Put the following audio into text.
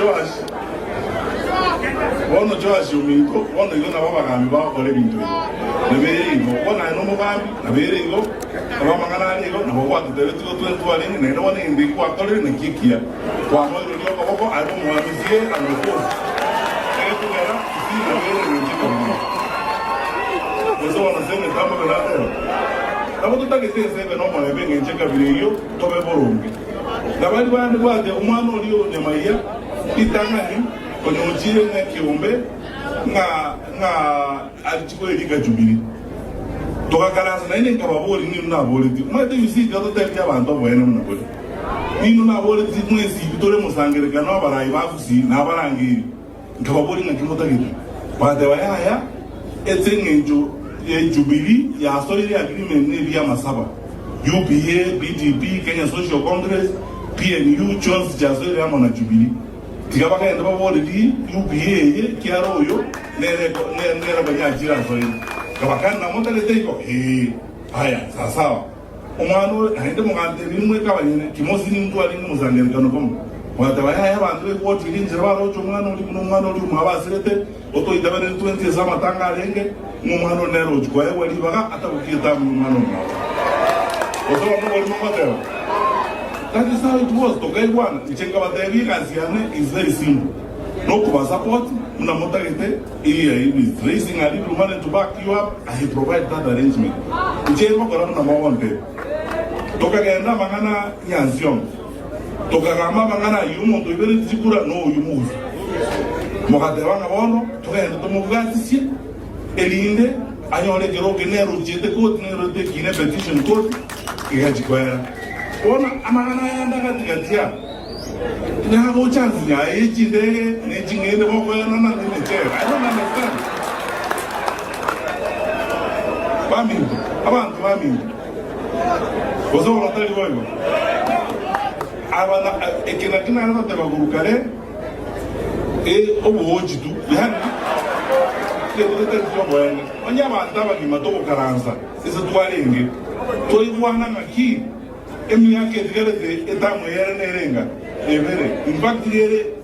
Joash, bono Joash ominto, bono igo nabo abagambi bagokora ebinto ebi. Nabo ere igo, bono aye nomogambi, nabo ere igo, nabo amang'ana are igo, nabo gwatotebetie igo twensi twarenge, naende bono egento eki gwakorire naki ekiya. Kwamoiroria okoboko, aye bomoamisie anokosi. Egetugera, Kisii nabo ere engencho ekobua. Gose bono ase emetambo beratebe, Nabo totagete ense ebe nomorembe engencho ekabira eyio, tobe boronge. Na baria bande bwate omwana oria o nyamaiya ritang'ani, konya ochire ng'a ekeombe, ng'a ng'a arichikwe erika Jubili. Togakaransa naende nkababoria, Ninwe naboretie? Omanyete Yusufu tiga totebirie abanto oboene buna bore. Ninwe naboretie mwensi tore mosangererekano abarai ba Gusii na abarangeiri? Nkababoria, Ng'aki motagete? Bagateba, Yaya, ase engencho ye Jubilee yasoire agreement nebiama saba, UPA, BDP, Kenya Social Congress, PNU, chionsi chiasoire amo na Jubilee. Tiga bagende baborerie UPA eye ekiara oyo nere nere konya achire asoire. Nkabakana, Motagete igo? Ee. Aya, sasawa. Omwana oyo naende mogantebirie mweka abanyene, Timosi nintwe arenge omosangererekano komo. Mogateba, Yaya, abanto b'ekwoti eria enchera baroche omwana oria buna omwana oria omwabo asirete, otoitabereri twensi ase amatanga arenge, ng'a omwana oria nere ochia koegwa ribaga atagokie etamu y'omwana omwabo. Gose bono oborimo ngoteba? That is how it was, tokaigwana. Inche nkabatebia egasi yane is very simple, nokobasupport buna motagete. Eeh is raising a little money to back you up, I provide that arrangement. Inche ngokora buna mogontebia. Tokagenda amang'ana Nyansiongo, tokagamba amang'ana ayio omonto oibereti chikura noyio mogusu. Mogateba ng'a bono togende tomobwatisie erinde anyore ekero oke nere ochiete koti nere otekine petition koti egachi koera. Bono amang'ana aya ande agatigati aa. Nagocha nsinya ye chindege ne ching'ende bokoenana nemechero. I don't understand. Baminto, abanto baminto, gose bono tari boigo? Aba na eke nakio nare goteba korwa kare, e oboochi tu, yaani egento getari ki'oboene. Onye abanto abagima togokaransa ase twarenge, twaigwana ng'aki? Emiaka etigarete etamu eyere nerenga ebere, in fact ere.